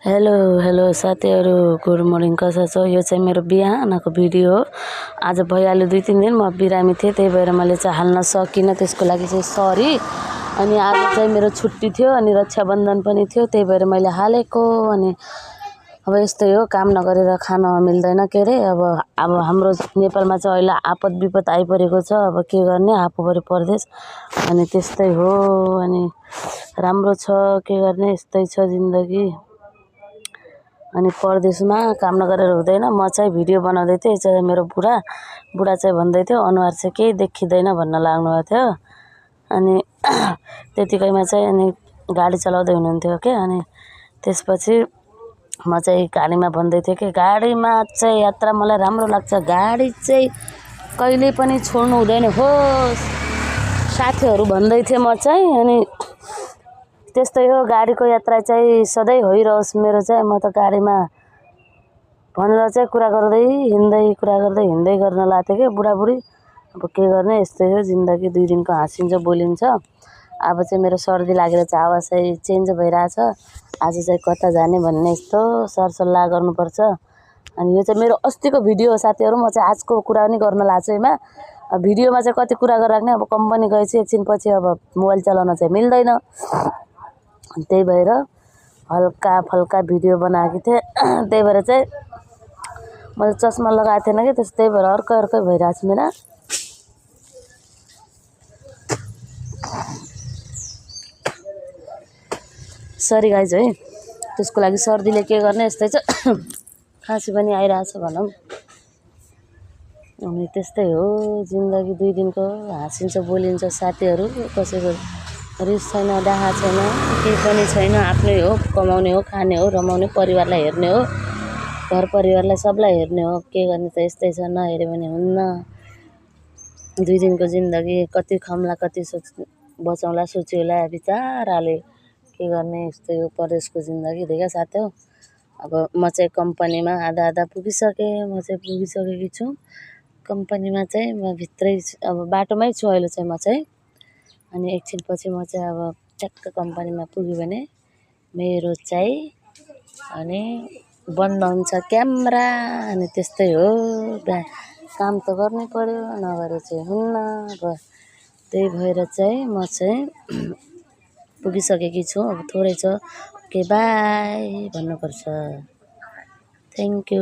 Hello hello साथीहरु good morning कसा छ। यो चाहिँ मेरो बिहानको भिडियो हो। आज भइहाल्यो 2-3 दिन म बिरामी थिएँ, त्यही भएर मैले चाहिँ हाल्न सकिनँ, त्यसको लागि चाहिँ सरी। अनि आज चाहिँ मेरो छुट्टी थियो अनि रक्षाबन्धन पनि थियो, त्यही भएर मैले हालेको। अनि अब यस्तै हो, काम नगरेर खान मिल्दैन के रे। अब हाम्रो नेपालमा चाहिँ अहिले आपद विपद आइपरेको छ, अब के गर्ने, आफूभरि परदेश अनि त्यस्तै हो। अनि राम्रो छ, के गर्ने, यस्तै छ जिन्दगी। अनि परदेशमा काम नगरेर हुँदैन। म चाहिँ भिडियो बनाउँदै थिएँ, चाहिँ मेरो बुढा चाहिँ भन्दै थियो अनुहार चाहिँ केही देखिँदैन भन्न लाग्नुभएको थियो। अनि त्यतिकैमा चाहिँ अनि गाडी चलाउँदै हुनुहुन्थ्यो के। अनि त्यसपछि म चाहिँ गाडीमा भन्दै थिएँ कि गाडीमा चाहिँ यात्रा मलाई राम्रो लाग्छ, गाडी चाहिँ कहिले पनि छोड्नु हुँदैन हो साथीहरू भन्दै थिएँ म चाहिँ। अनि त्यस्तै हो, गाडीको यात्रा चाहिँ सधैँ होइरहोस् मेरो चाहिँ। म त गाडीमा भनेर चाहिँ कुरा गर्दै हिँड्दै गर्न लाग्थेँ कि बुढाबुढी। अब के गर्ने, यस्तै हो जिन्दगी। 2 दिनको हाँसिन्छ बोलिन्छ। अब चाहिँ मेरो सर्दी लागेर चाहिँ आवाज चाहिँ चेन्ज भइरहेछ। आज चाहिँ कता जाने भन्ने यस्तो सरसल्लाह गर्नुपर्छ। अनि यो चाहिँ मेरो अस्तिको भिडियो हो साथीहरू, म चाहिँ आजको कुरा पनि गर्न लाग्छु यसमा। भिडियोमा चाहिँ कति कुरा गरिराख्ने, अब कम्पनी गएपछि एकछिनपछि अब मोबाइल चलाउन चाहिँ मिल्दैन, त्यही भएर हल्का फल्का भिडियो बनाएको थिएँ। त्यही भएर चाहिँ मैले चस्मा लगाएको थिएन कि, त्यही भएर अर्कै भइरहेको छ मेरो। सरी गाइज है, त्यसको लागि सर्दीले के गर्ने, यस्तै छ। खाँसी पनि आइरहेछ भनौँ। अनि त्यस्तै हो जिन्दगी। 2 दिनको हाँसिन्छ बोलिन्छ साथीहरू। कसैको रिस छैन, डाहा छैन, केही पनि छैन। आफ्नै हो, कमाउने हो, खाने हो, रमाउने, परिवारलाई हेर्ने हो, घर परिवारलाई सबलाई हेर्ने हो। के गर्ने त, यस्तै छ, नहेऱ्यो भने हुन्न। 2 दिनको जिन्दगी कति खाउँला, कति बचाउँला सोच्योला बिचाराले, के गर्ने, यस्तै हो परदेशको जिन्दगी। देखा साथी हो, अब म चाहिँ कम्पनीमा आधा पुगिसकेँ। म चाहिँ पुगिसकेकी छु कम्पनीमा चाहिँ। म भित्रै अब बाटोमै छु अहिले चाहिँ म चाहिँ। अनि एकछिनपछि म चाहिँ अब ट्याक्क कम्पनीमा पुग्यो भने मेरो चाहिँ अनि बन्द हुन्छ क्यामेरा। अनि त्यस्तै हो, काम त गर्नै पर्यो, नगरे चाहिँ हुन्न। अब त्यही भएर चाहिँ म चाहिँ पुगिसकेकी छु। अब थोरै छ, ओके बाई भन्नुपर्छ। Thank you.